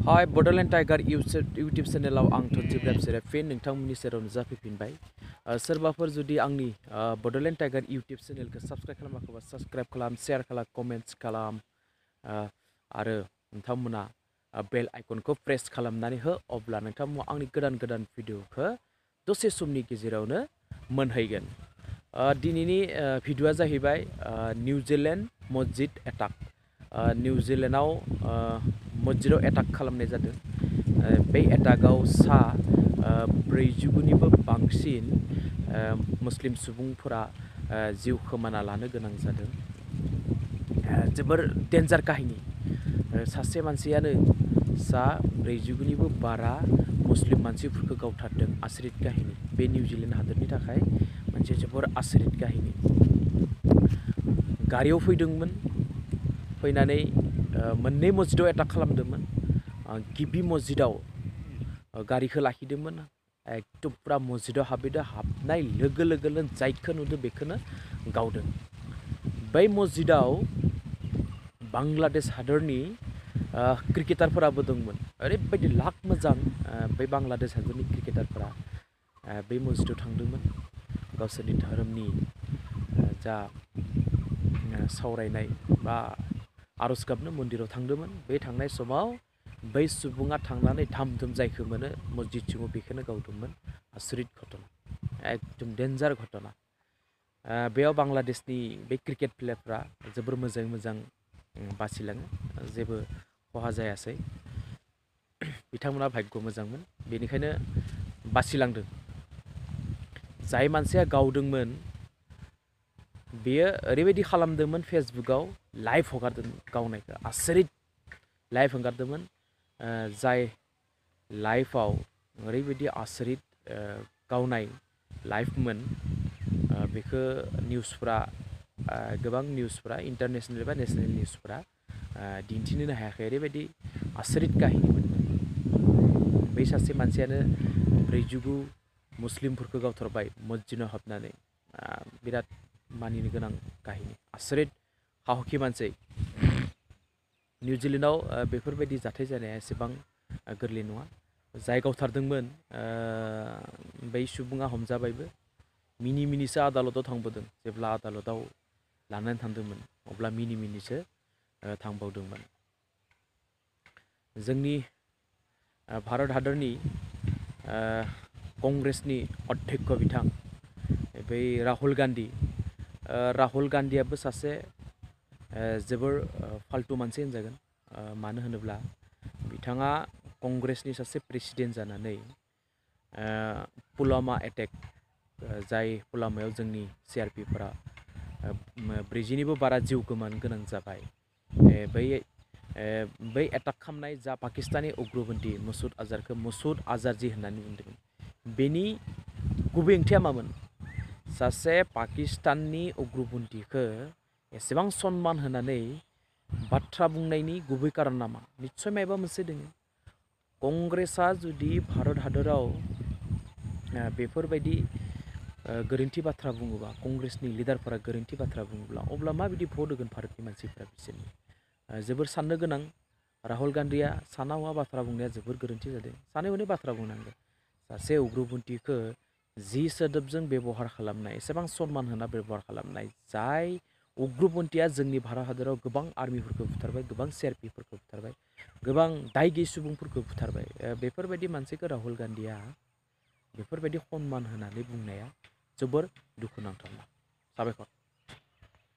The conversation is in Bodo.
हाय बड'लेण्ड टाइगार इउट्यूब चेनेलाव आं थनजिब सेरे फिन नोंथांमोननि सेराव नुजाफैफिनबाय सोरबाफोर जुदि आंनि बड'लेण्ड टाइगार इउट्यूब चेनेलखौ साबस्क्राइब खालामाखैबा साबस्क्राइब खालाम शेयार खालाम कमेन्ट्स खालाम आरो नोंथांमोना बेल आइकनखौ प्रेस खालामनानै हो अब्ला नोंथांमोना आंनि गोदान गोदान भिडिअखौ दसे समनि गेजेरावनो मोनहैगोन। दिनैनि भिडिअआ जाहैबाय निउजिलेण्ड मस्जिद एटाक। निउजिलेण्डआव मस्जिदाव एटाक खालामनाय जादों। बे एटाकआव 450निबो बांसिन मुस्लिम सुबुंफोरा जिउ खोमाना लानो गोनां जादों। जोबोर डेन्जार काहिनी। सासे मानसियानो 450निबो बारा मुस्लिम मानसिफोरखौ गावथारदों। आसरित काहिनी। बे निउजिलेण्ड हादरनि थाखाय मोनसे जोबोर आसरित काहिनी। गारियाव फैदोंमोन, फैनानै मोननै मस्जिदाव एटाक खालामदोंमोन। गिबि मस्जिदाव गारिखौ लाखिदोंमोन, एकदम पुरा मस्जिदाव हाबहैदों। हाबनाय लोगो लोगोनो जायखौ नुदों बेखौनो गावदों। बै मस्जिदाव बांलादेश हादरनि क्रिकेटारफोराबो दंमोन। ओरैबायदि लाक मोजां बै बांलादेश हादरनि क्रिकेटारफोरा बै मस्जिदाव थांदोंमोन। गावसोरनि धोरोमनि जा सावरायनाय बा आरज गाबनो मन्दिराव थांदोंमोन। बे थांनाय समाव बै सुबुङा थांनानै धाम धुम जायखौ मोनो मस्जिद सिङाव बेखौनो गावदोंमोन। आसरित घटना, एकदम डेन्जार घटना। बेयाव बांलादेशनि बे क्रिकेट प्लेयारफ्रा जोबोर मोजाङै मोजां बासिलाङो, जेबो खहा जायासै। बिथांमोना भाग्य मोजांमोन, बेनिखायनो बासिलांदों। जाय मानसिया गावदोंमोन बेयो ओरैबायदि खालामदोंमोन, फेसबुकआव लाइभ हगारदोंमोन गावनायखौ। आसरित लाइभ हगारदोंमोन। जाय लाइभआव ओरैबायदि आसरित गावनाय लाइभमोन, बेखौ निउसफ्रा गोबां निउसफ्रा इन्टारनेसनेल बा नेसनेल निउसफ्रा दिन्थिनोनो हायाखै। ओरैबायदि आसरित काहिनीमोन। बै सासे मानसियानो 450 मुस्लिमफोरखौ गावथारबाय मस्जिदाव हाबनानै। बिराद मानिनो गोनां काहिनी। आसरित साहसि मानसि। निउजिलेण्डआव बेफोरबायदि जाथाय जानाया एसेबां गोरलै नङा। जाय गावथारदोंमोन बै सुबुङा हमजाबायबो। मिनि मिनिसो आदालताव थांबोदों। जेब्ला आदालताव लानानै थांदोंमोन अब्ला मिनि मिनिसो थांबावदोंमोन। जोंनि भारत हादरनि कंग्रेसनि अध्यक्ष बिथां बै राहुल गान्धीयाबो सासे जोबोर फाल्तु मानसि होनजागोन। मानो होनोब्ला बिथाङा कंग्रेसनि सासे प्रेसिडेन्ट जानानै पुलवामा एटेक, जाय पुलवामायाव जोंनि CRPफोरा 40निबो बारा जिउ गोमानो गोनां जाबाय। बै एटाक खालामनाय जा पाकिस्तानी उग्रपन्थी मसुद आजारखौ मसुद आजारजी होननानै बुंदोंमोन। बेनि गुबै ओंथिया मामोन? सासे पाकिस्ताननि उग्रपन्थीखौ एसेबां सन्मान होनानै बाथ्रा बुंनायनि गुबै कारन नामा? निस्सय माबा मोनसे दङ। कंग्रेसआ जुदि भारत हादराव बेफोरबायदि गोरोन्थि बाथ्रा बुङोबा, कंग्रेसनि लिडारफोरा गोरोन्थि बाथ्रा बुङोब्ला, अब्ला माबायदि भट होगोन भारतनि मानसिफ्रा बिसोरनि? जोबोर साननो गोनां। राहुल गान्धीया साना हौवा बाथ्रा बुंनाया जोबोर गोरोन्थि जादों। सानै हनै बाथ्रा बुंनांगोन। सासे उग्रपन्थीखौ जि सोदोबजों बेबहार खालामनाय, एसेबां सन्मान होना बेबहार खालामनाय, जाय उग्रपन्थीया जोंनि भारत हादराव गोबां आर्मिफोरखौ बुथारबाय, गोबां CRPफोरखौ बुथारबाय, गोबां दाय गैयै सुबुंफोरखौ बुथारबाय। बेफोरबायदि मानसिखौ राहुल गान्धीया बेफोरबायदि सन्मान होनानै बुंनाया जोबोर दुखुनांथाव। साबायखर।